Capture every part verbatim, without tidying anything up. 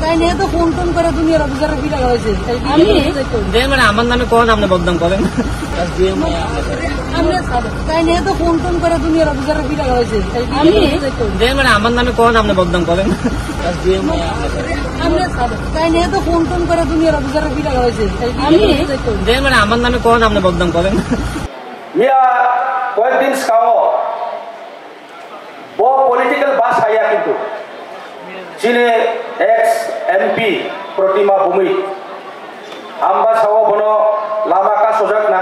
কাইনে তো phone tone করে দুনিয়ার অফিসারে বিদায় হয়েছে। আমি? যে মানে আমার নামে কোন আপনি বদনাম করেন? কাইনে তো ফোন টোন করে দুনিয়ার অফিসারে বিদায় হয়েছে। আমি? যে মানে আমার নামে কোন আপনি বদনাম করেন? কাইনে তো ফোন টোন করে দুনিয়ার অফিসারে বিদায় হয়েছে। আমি? যে মানে আমার নামে কোন আপনি বদনাম করেন? Miya koyekdin skango bo political bus haiya kintu chini ex M P Protima Bhumik Ambasao bono lama kasojakna.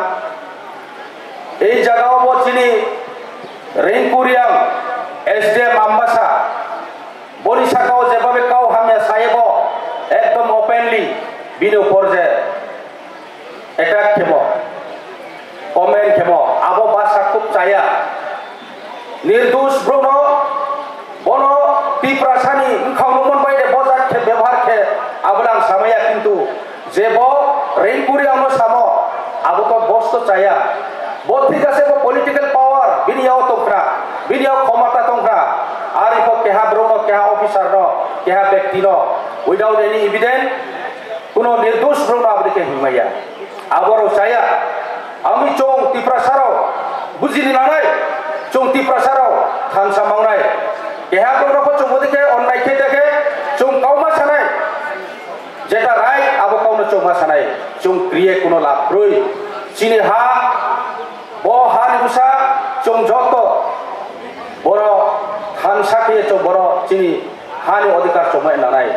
Ei jagao bo chini Rinku Reang S D M Ambasa boni sakao jebabe kau hamya sayebo ekdom openly bini upor je attack khemo, comment khemo, abo basa khub chaya. Nirdosh brouno, bono Tiprasani wngkhao nukmon bai de bojak khe bebohar khe, abo le ang samaya, kintu je bo Rinku Reangno samo, abo to bosto chaya. Bo thik ase, bo political power bini yao tongkra, bini yao khomota tongkra. Ari kho keha brouno, keha officer no, keha bekti no, without any evidence, kuno nirdosh brouno aboni khe hwnmaya. Aborok chaya. Ami chwng Tiprasarok bujini nanai, chwng Tiprasarok thansa mangnai. Keha borokno chwng bodi khe onnai khe dekhe chwng kauma sanai. Jeta right abo kauno chwng ma sanai. Chwng kriye kuno lab kwrwi. Chini ha, bo hani bwsa chwng joto borok thansa khe chwng borok chini hani odhikar chwng ma nanai.